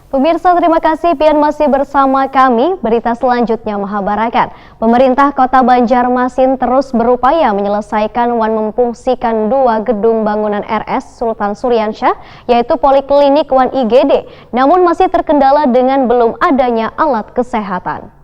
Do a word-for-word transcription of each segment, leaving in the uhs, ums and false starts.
Pemirsa, terima kasih pian masih bersama kami. Berita selanjutnya mahabarakan. Pemerintah Kota Banjarmasin terus berupaya menyelesaikan wan memfungsikan dua gedung bangunan R S Sultan Suriansyah, yaitu Poliklinik wan I G D. Namun masih terkendala dengan belum adanya alat kesehatan.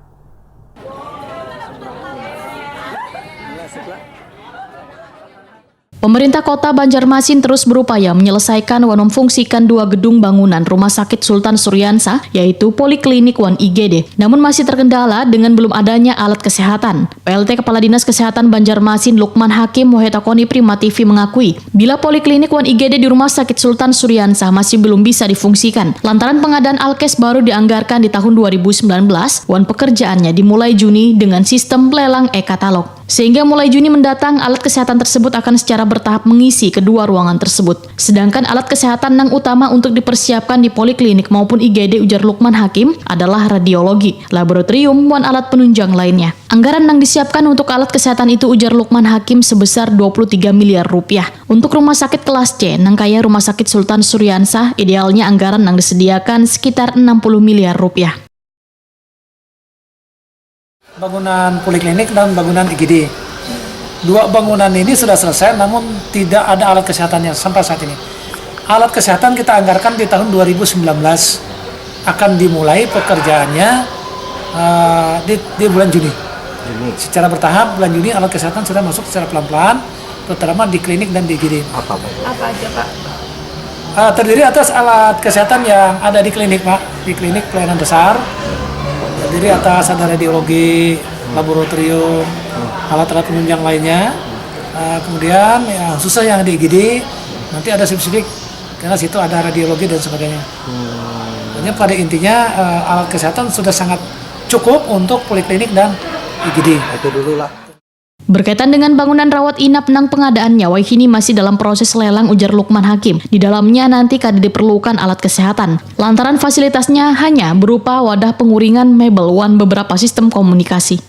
Pemerintah Kota Banjarmasin terus berupaya menyelesaikan wan memfungsikan dua gedung bangunan Rumah Sakit Sultan Suriansa, yaitu Poliklinik wan I G D. Namun masih terkendala dengan belum adanya alat kesehatan. P L T Kepala Dinas Kesehatan Banjarmasin Lukman Hakim wahai takoni Prima T V mengakui, bila Poliklinik wan I G D di Rumah Sakit Sultan Suriansa masih belum bisa difungsikan, lantaran pengadaan alkes baru dianggarkan di tahun dua ribu sembilan belas, wan pekerjaannya dimulai Juni dengan sistem lelang e-katalog. Sehingga mulai Juni mendatang, alat kesehatan tersebut akan secara bertahap mengisi kedua ruangan tersebut. Sedangkan alat kesehatan nang utama untuk dipersiapkan di poliklinik maupun I G D, ujar Lukman Hakim, adalah radiologi, laboratorium, wan alat penunjang lainnya. Anggaran nang disiapkan untuk alat kesehatan itu, ujar Lukman Hakim, sebesar dua puluh tiga miliar rupiah. Untuk rumah sakit kelas C, nang kaya Rumah Sakit Sultan Suriansah, idealnya anggaran nang disediakan sekitar enam puluh miliar rupiah. Bangunan poliklinik dan bangunan I G D. Dua bangunan ini sudah selesai, namun tidak ada alat kesehatannya sampai saat ini. Alat kesehatan kita anggarkan di tahun dua ribu sembilan belas, akan dimulai pekerjaannya eh, di, di bulan Juni. Juni. Secara bertahap, bulan Juni alat kesehatan sudah masuk secara pelan-pelan, terutama di klinik dan di I G D. Apa, Pak? Apa aja, Pak? Ah, terdiri atas alat kesehatan yang ada di klinik, Pak. Di klinik pelayanan besar, terdiri atas ada radiologi, laboratorium, alat-alat penunjang lainnya. Ah, kemudian ya, khususnya yang di I G D, nanti ada spesifik, karena situ ada radiologi dan sebagainya. Hanya pada intinya eh, alat kesehatan sudah sangat cukup untuk poliklinik dan I G D. Itu dulu lah. Berkaitan dengan bangunan rawat inap nang pengadaannya wayahini masih dalam proses lelang, ujar Lukman Hakim. Di dalamnya nanti kada diperlukan alat kesehatan, lantaran fasilitasnya hanya berupa wadah penguringan, mebel, wan beberapa sistem komunikasi.